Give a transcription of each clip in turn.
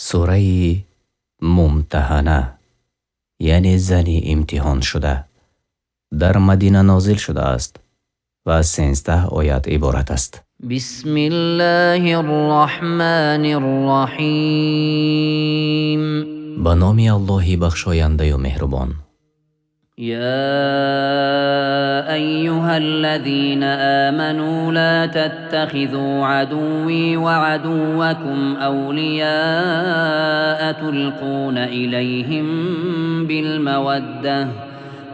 Сураи Мумтаҳана, яъне зани имтиҳоншуда, дар Мадина нозил шудааст ва аз 13 оят иборат аст. Бисмиллоҳир Роҳманир Роҳим. Ба номи Аллоҳи бахшоянда ва меҳрубон. Йа айюҳаллазина аману ла таттахизу адувви ва адуввакум авлияа тулқуна илайҳим билмаваддаҳ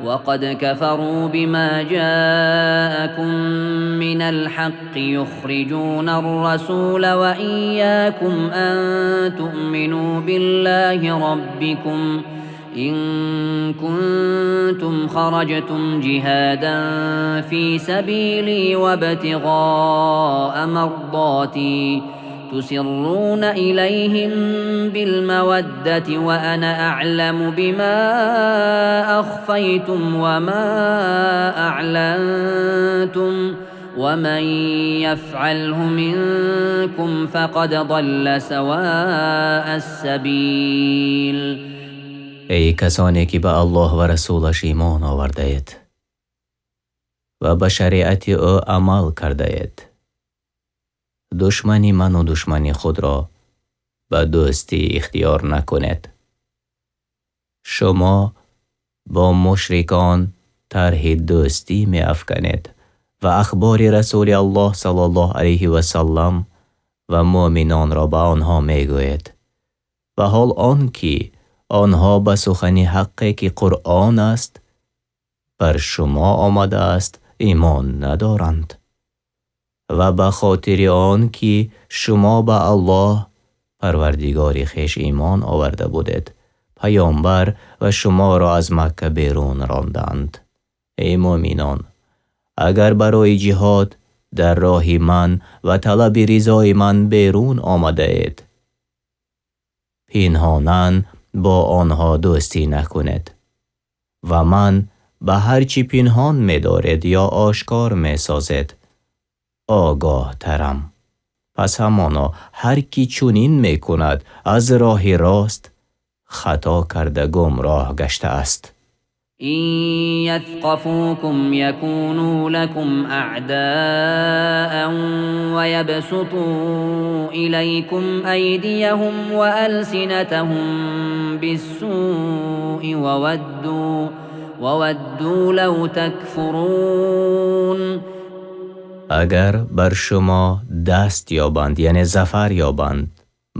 ва қад кафару бима ҷаакум минал ҳаққи юхриҷунар расула ва ийякум ан туъмину биллаҳи роббикум ин кунтум хараҷтум ҷиҳодан фи сабили вабтиғоа марзоти тусирруна илайҳим билмаваддати ва ана аъламу бима ахфайтум ва ма аълантум ва ман яфъалҳу минкум фақад залла савоас сабил. Эй касоне ки ба Аллоҳ ва расулаш имон овардаед ва ба шариати ӯ амал кардаед, душмани ман ва душмани худро ба дӯстӣ ихтиёр накунед. Шумо бо мушрикон тарҳи дӯстӣ меафканед ва ахбори Расули Аллоҳ саллаллоҳу алайҳи васаллам ва мӯъминонро ба онҳо мегӯед, ва ҳол он ки онҳо ба сухани ҳаққе ки Қуръон аст бар шумо омадааст имон надоранд ва ба хотири он ки шумо ба Аллоҳ Парвардигори хеш имон оварда будед, паёмбар ва шуморо аз Макка берун ронданд. Эй мӯъминон, агар барои ҷиҳод дар роҳи ман ва талаби ризои ман берун омадаед, пинҳонан бо онҳо дӯстӣ накунед ва ман ба ҳар чи пинҳон медоред ё ошкор месозед огоҳтарам. Пас ҳамоно ҳар ки чунин мекунад аз роҳи рост хато карда гумроҳ гаштааст. Ин ясқафукум якуну лакум аъдаан ва ябсуту илайкум айдияҳум ва алсинатаҳум биссуи ва вадду лав такфурун. Агар бар шумо даст ёбанд, яъне зафар ёбанд,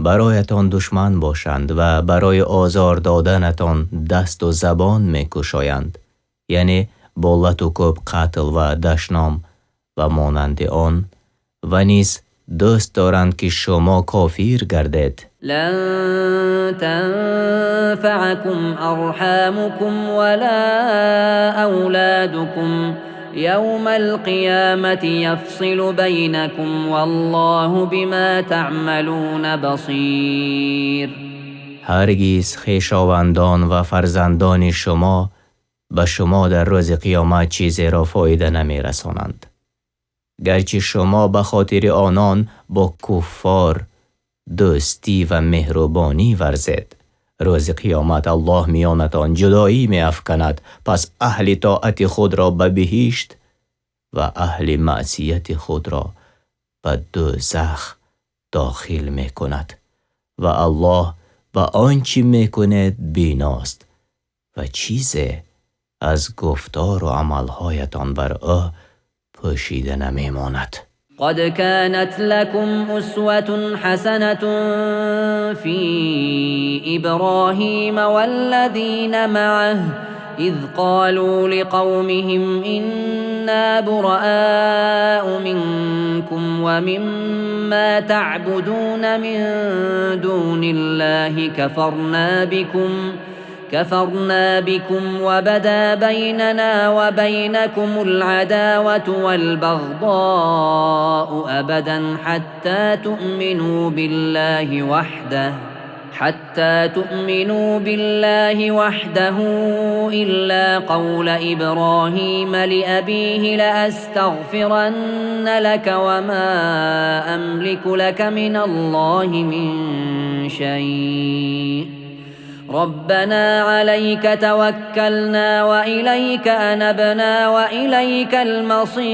бароятон душман бошанд ва барои озор доданатон даст ва забон мекушоянд, яъне бо лату кӯб, қатл ва дашном ва монанди он, ва низ дӯст доранд ки шумо кофир гардед. Лан танфаакум арҳамукум ва ла авлодукум явмал қиёмати яфсилу байнакум валлоҳу бима таъмалуна басир. Ҳаргиз хешовандон ва фарзандони шумо ба шумо дар рӯзи қиёмат чизеро фоида намерасонанд, гарчи шумо ба хотири онон бо куффор дӯстӣ ва меҳрубонӣ варзед. Рӯзи қиёмат Аллоҳ миёнатон ҷудоӣ меафканад, пас аҳли тоати худро ба биҳишт ва аҳли маъсияти худро ба дӯзах дохил мекунад ва Аллоҳ ба он чи мекунед биност ва чизе аз гуфтор ва амалҳоятон бар ӯ пӯшида намемонад. Қад канат лакум усватун ҳасанатун фи Иброҳима валлазина маъаҳу из қолу лиқавмиҳим инна бураау минкум ва мимма таъбудуна мин дуниллаҳи кафарна бикум ва бада байнана ва байнакумул адавату вал бағзоу абадан ҳатта туъмину биллаҳи ваҳдаҳу илла қавла Иброҳима лиабиҳи лаастағфиранна лака ва ма амлику лака миналлоҳи мин شيء ربنا عليك توكلنا وإليك أنبنا وإليك المصير.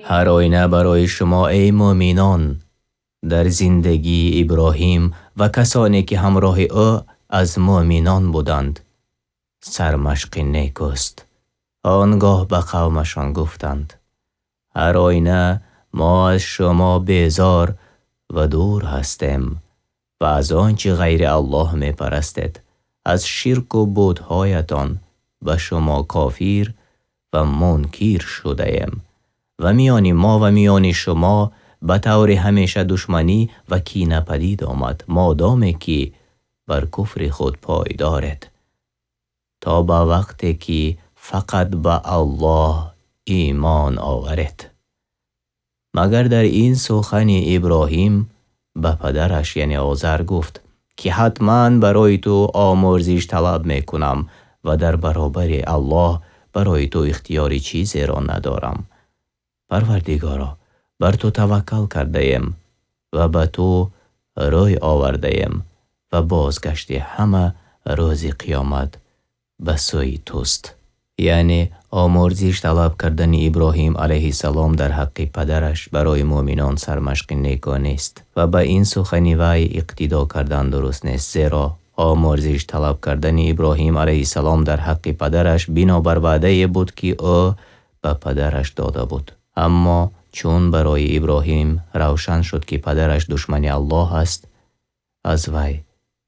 Ҳар оина барои шумо эй мӯъминон дар зиндагии Иброҳим ва касоне ки ҳамроҳи ӯ аз мӯъминон буданд сармашқи некӯст. Он гоҳ ба қавмашон гуфтанд: ҳар оина мо аз шумо безор ва дур ҳастем ва аз он чи ғайри Аллоҳ мепарастед, аз ширку бутҳоятон ба шумо кофир ва мункир шудаем ва миёни мо ва миёни шумо ба таври ҳамеша душманӣ ва кина падид омад, модоме ки бар куфри худ пойдоред, то ба вақте ки фақат ба Аллоҳ имон оваред. Магар дар ин сухани Иброҳим ба падараш, яъне Озар, гуфт ки ҳатман барои ту омӯрзиш талаб мекунам ва дар баробари Аллоҳ барои ту ихтиёри чизеро надорам. Парвардигоро, бар ту таваккал кардаем ва ба ту рӯй овардаем ва бозгашти ҳама рӯзи қиёмат ба сӯи туст. Яъне омӯрзиш талаб кардани Иброҳим алайҳиссалом дар ҳаққи падараш барои мӯъминон сармашқи некӯ нест ва ба ин сухани вай иқтидо кардан дуруст нест, зеро омӯрзиш талаб кардани Иброҳим алайҳиссалом дар ҳаққи падараш бинобар ваъдае буд ки ӯ ба падараш дода буд. Аммо чун барои Иброҳим равшан шуд ки падараш душмани Аллоҳ аст, аз вай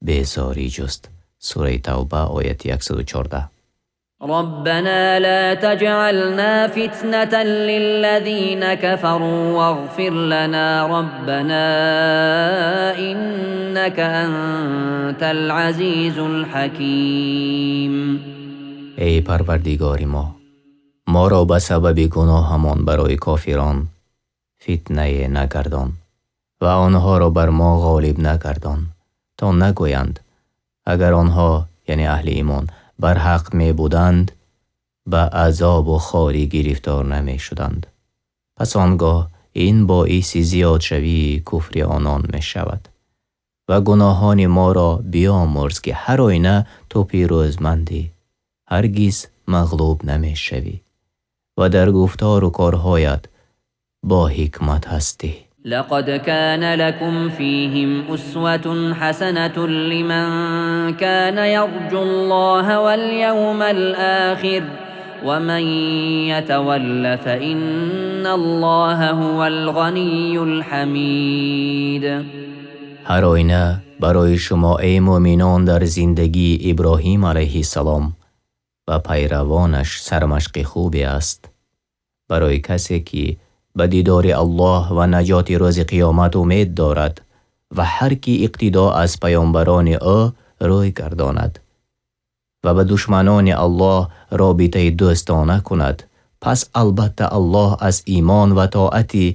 безорӣ ҷуст. Сураи Тавба, ояти 114. ربنا لا تجعلنا فتنة للذين كفروا واغفر لنا ربنا إنك أنت العزيز الحكيم. Эй Парвардигори мо, моро ба сабаби гуноҳамон барои кофирон фитнае нагардон ва онҳоро бар мо ғолиб нагардон, то нагӯянд агар онҳо, яъне аҳли имон, бар ҳақ мебуданд, ба азобу хорӣ гирифтор намешуданд. Пас он гоҳ ин боиси зиёдшавии куфри онон мешавад. Ва гуноҳони моро биомӯрз ки ҳар оина ту пирӯзмандӣ, ҳаргиз мағлуб намешавӣ ва дар гуфтору корҳоят бо ҳикмат ҳастӣ. لقد كان لكم فيهم أسوة حسنة لمن كان يرجو الله واليوم الآخر ومن يتول فإن الله هو الغني الحميد. Ҳар оина барои шумо эй мӯъминон дар зиндагии Иброҳим алайҳиссалом ва пайравонаш сармашқи хубе аст барои касе ки ба дидори Аллоҳ ва наҷоти рӯзи қиёмат умед дорад ва ҳар ки иқтидо аз паёмбарони ӯ рӯй гардонад ва ба душманони Аллоҳ робитаи дӯстона кунад, пас албатта Аллоҳ аз имон ва тоати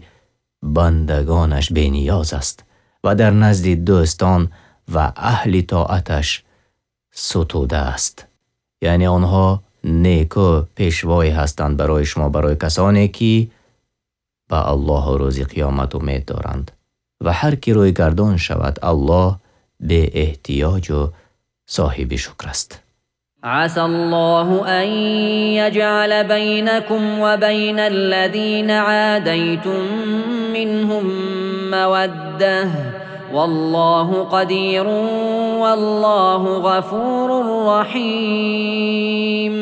бандагонаш бениёз аст ва дар назди дӯстон ва аҳли тоаташ сутуда аст. Яъне онҳо некӯ пешвое ҳастанд барои шумо, барои касоне ки ба Аллоҳу рӯзи қиёмат умед доранд. Ва ҳар ки рӯйгардон шавад, Аллоҳ беэҳтиёҷу соҳиби шукр аст. عسى الله أن يجعل بينكم وبين الذين عاديتم منهم مودة والله قدير والله غفور رحيم.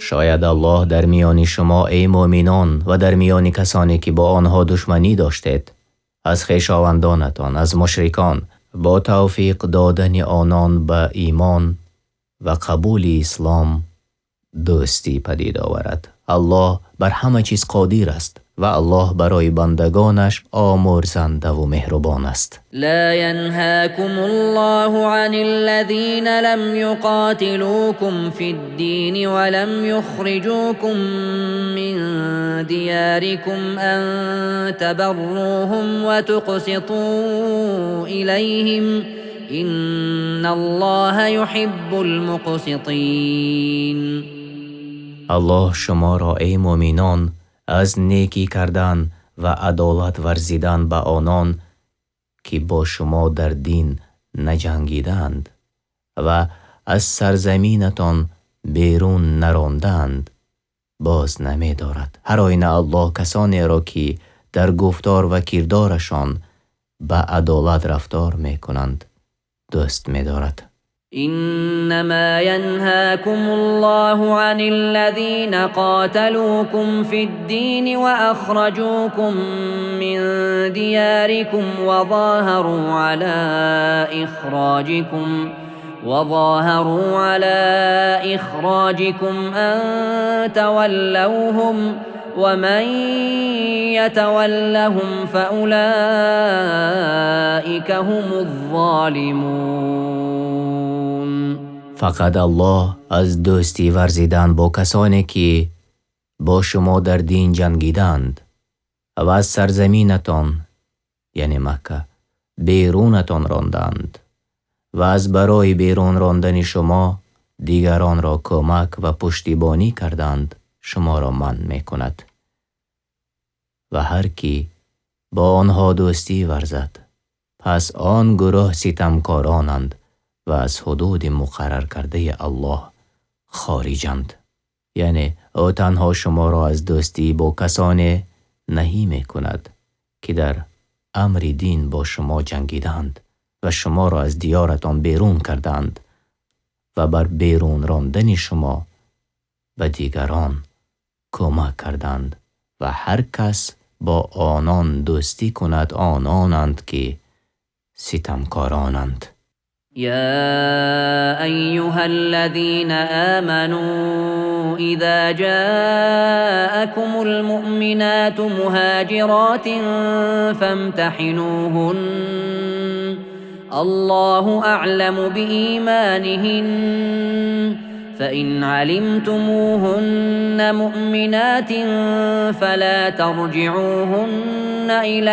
Шояд Аллоҳ дар миёни шумо эй мӯъминон ва дар миёни касоне ки бо онҳо душманӣ доштед, аз хешовандонатон, аз мушрикон, бо тавфиқ додани онон ба имон ва қабули ислом дӯстӣ падид оварад. Аллоҳ бар ҳама чиз қодир аст ва Аллоҳ барои бандагонаш омӯрзандаву меҳрубон аст. لا ينهاكم الله عن الذين لم يقاتلوكم في الدين ولم يخرجوكم من دياركم أن تبروهم وتقسطوا إليهم إن الله يحب المقسطين. Аллоҳ шуморо эй мӯъминон аз некӣ кардан ва адолат варзидан ба онон ки бо шумо дар дин наҷангидаанд ва аз сарзаминатон берун нарондаанд боз намедорад. Ҳар оина Аллоҳ касонеро ки дар гуфтор ва кирдорашон ба адолат рафтор мекунанд дӯст медорад. إنما ينهاكم الله عن الذين قاتلوكم في الدين وأخرجوكم من دياركم وظاهروا على إخراجكم أن تولوهم ومن يتولهم فأولئك هم الظالمون. Фақат Аллоҳ аз дӯстӣ варзидан бо касоне ки бо шумо дар дин ҷангиданд ва аз сарзаминатон, яъне Макка, берунатон ронданд ва аз барои берун рондани шумо дигаронро кӯмак ва пуштибонӣ карданд шуморо манъ мекунад. Ва ҳар кӣ бо онҳо дӯстӣ варзад, пас он гурӯҳ ситамкоронанд ва аз ҳудуди муқаррар кардаи Аллоҳ хориҷанд. Яъне ӯ танҳо шуморо аз дӯстӣ бо касоне наҳӣ мекунад ки дар амри дин бо шумо ҷангиданд ва шуморо аз диёратон берун карданд ва бар берун рондани шумо ба дигарон кӯмак карданд ва ҳар кас бо онон дӯстӣ кунад ононанд ки ситамкоронанд. يا أيها الذين آمنوا إذا جاءكم المؤمنات مهاجرات فامتحنوهن الله أعلم بإيمانهن فإن علمتموهن مؤمنات فلا ترجعوهن إلى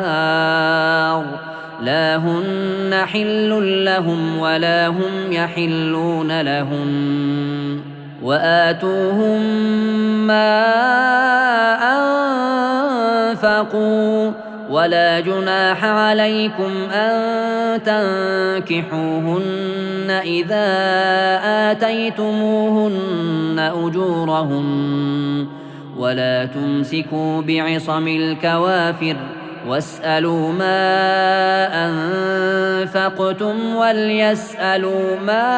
الكفار لا هن حل لهم ولا هم يحلون لهن وآتوهم ما أنفقوا ولا جناح عليكم أن تنكحوهن إذا آتيتموهن أجورهن ولا تمسكوا بعصم الكوافر واسألوا ما أنفقتم وليسألوا ما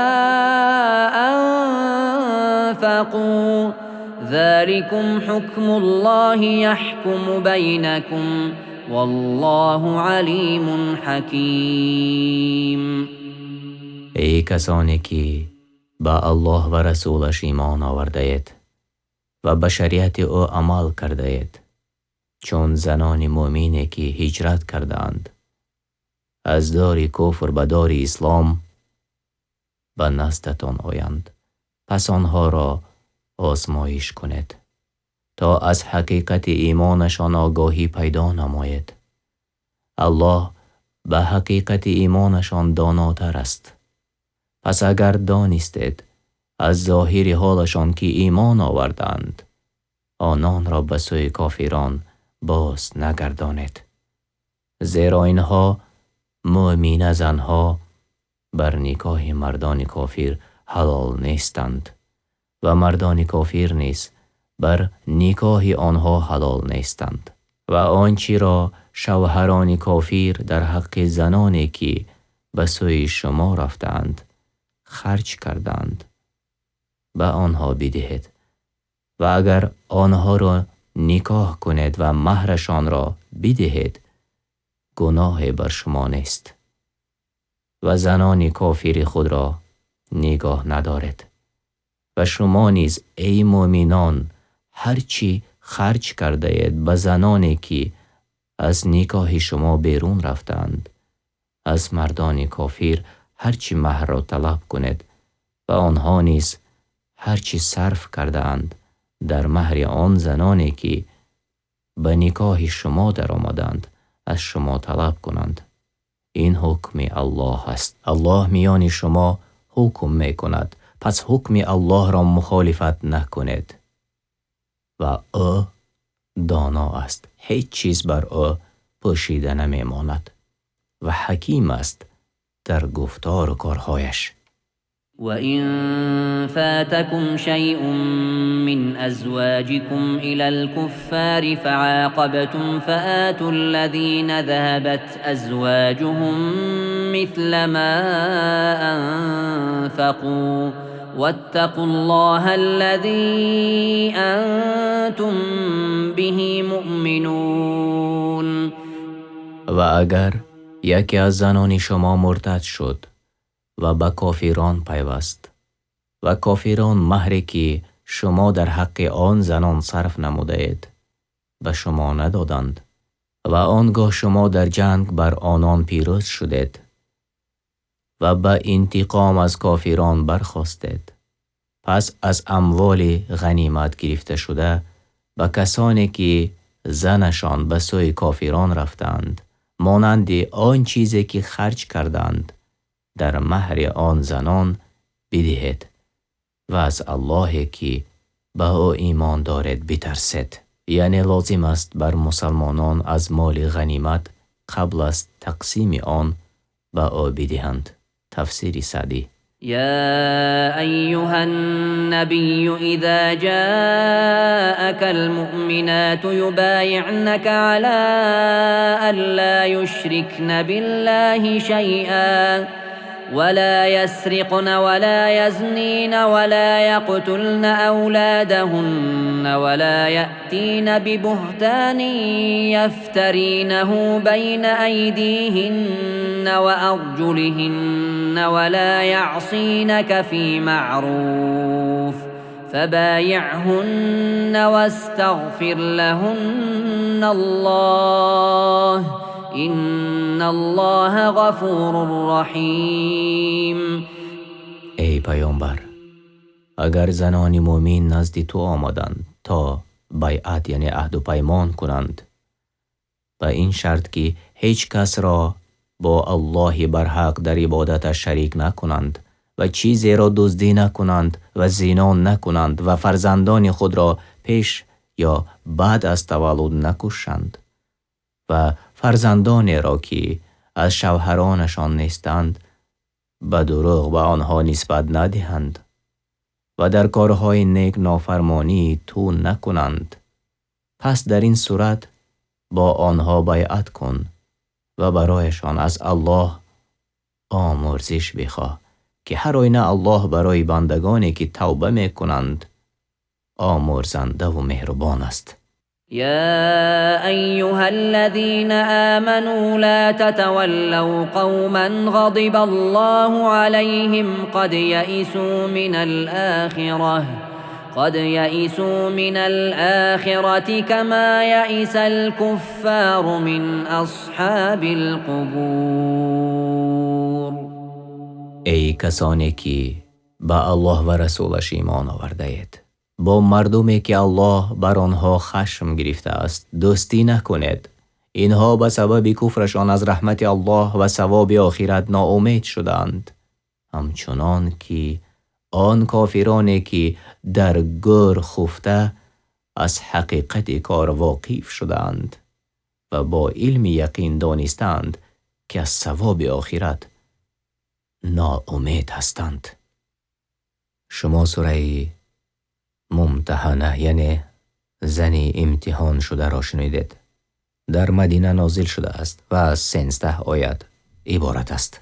أنفقوا ذلكم حكم الله يحكم بينكم والله عليم حكيم. Эй касоне ки ба Аллоҳ ва Расулаш имон овардаед ва ба шариати ӯ амал кардаед, чун занони мӯмине ки ҳиҷрат кардаанд аз дори куфр ба дори ислом ба наздатон оянд, пас онҳоро озмоиш кунед то аз ҳақиқати имонашон огоҳӣ пайдо намоед. Аллоҳ ба ҳақиқати имонашон донотар аст. Пас агар донистед аз зоҳири ҳолашон ки имон оварданд, ононро ба сӯи кофирон боз нагардонед, зеро инҳо мӯмина занҳо бар никоҳи мардони кофир ҳалол нестанд ва мардони кофир низ бар никоҳи онҳо ҳалол нестанд. Ва он чиро шавҳарони кофир дар ҳаққи заноне ки ба сӯи шумо рафтаанд харҷ карданд ба онҳо бидиҳед ва агар онҳоро никоҳ кунед ва маҳрашонро бидиҳед гуноҳе бар шумо нест. Ва занони кофири худро нигоҳ надоред. Ва шумо низ эй мӯминон ҳар чӣ харҷ кардаед ба заноне ки аз никоҳи шумо берун рафтаанд аз мардони кофир ҳар чӣ маҳрро талаб кунед ва онҳо низ ҳар чӣ сарф кардаанд дар маҳри он заноне ки ба никоҳи шумо даромаданд аз шумо талаб кунанд. Ин ҳукми Аллоҳ аст. Аллоҳ миёни шумо ҳукм мекунад, пас ҳукми Аллоҳро мухолифат накунед. Ва ӯ доно аст, ҳеҷ чиз бар ӯ пӯшида намемонад ва ҳаким аст дар гуфтору корҳояш. وإن فاتكم شيء من أزواجكم إلى الكفار فعاقبتم فآتوا الذين ذهبت أزواجهم مثل ما أنفقوا واتقوا الله الذي أنتم به مؤمنون. و اگر یکی از زنان شما مرتد شد و به کافران پیوست و کافران مهری که شما در حق آن زنان صرف نموده‌اید به شما ندادند و آنگاه شما در جنگ بر آنان پیروز شدید و به انتقام از کافران برخاستید، پس از اموال غنیمت گرفته شده به کسانی که زنشان به سوی کافران رفتند مانند آن چیزی که خرج کردند در مهر آن زنان بدهید و از الله که به او ایمان دارید بترسید. یعنی لازم است بر مسلمانان از مال غنیمت قبل از تقسیم آن به او بدهند. تفسیر سعدی. يا أيها النبي إذا جاءك المؤمنات يبايعنك على ألا يشركن بالله شيئا ولا يسرقن ولا يزنين ولا يقتلن أولادهن ولا يأتين ببهتان يفترينه بين أيديهن وأرجلهن ولا يعصينك في معروف فبايعهن واستغفر لهن الله إن الله غفور رحیم. ای پیامبر، اگر زنان مؤمن نزد تو آمدند تا بیعت یعنی عهد و پیمان کنند، به این شرط که هیچ کس را با الله برحق در عبادتش شریک نکنند و چیزی را دزدی نکنند و زنا نکنند و فرزندان خود را پیش یا بعد از تولد نکشند و فرزندانی را که از شوهرانشان نیستند به دروغ به آنها نسبت ندهند و در کارهای نیک نافرمانی تو نکنند، پس در این صورت با آنها بیعت کن و برایشان از الله آمرزش بخواه که هر آینه الله برای بندگانی که توبه میکنند آمرزنده و مهربان است. يا أيها الذين آمنوا لا تتولوا قوما غضب الله عليهم قد يئسوا من الآخرة كما يئس الكفار من أصحاب القبور. ای کسانی که به الله و رسولش ایمان آورده اید، با مردمی که الله بر آنها خشم گرفته است دوستی نکنید. اینها به سبب کفرشان از رحمت الله و ثواب آخرت ناامید شدند، همچنان که آن کافرانی که در گور خفته از حقیقت کار واقف شدند و با علم یقین دانستند که از ثواب آخرت ناامید هستند. شما سوره ممتحنه یعنی زن امتحان شده را شنیدید. در مدینه نازل شده است و از 13 آیت عبارت است.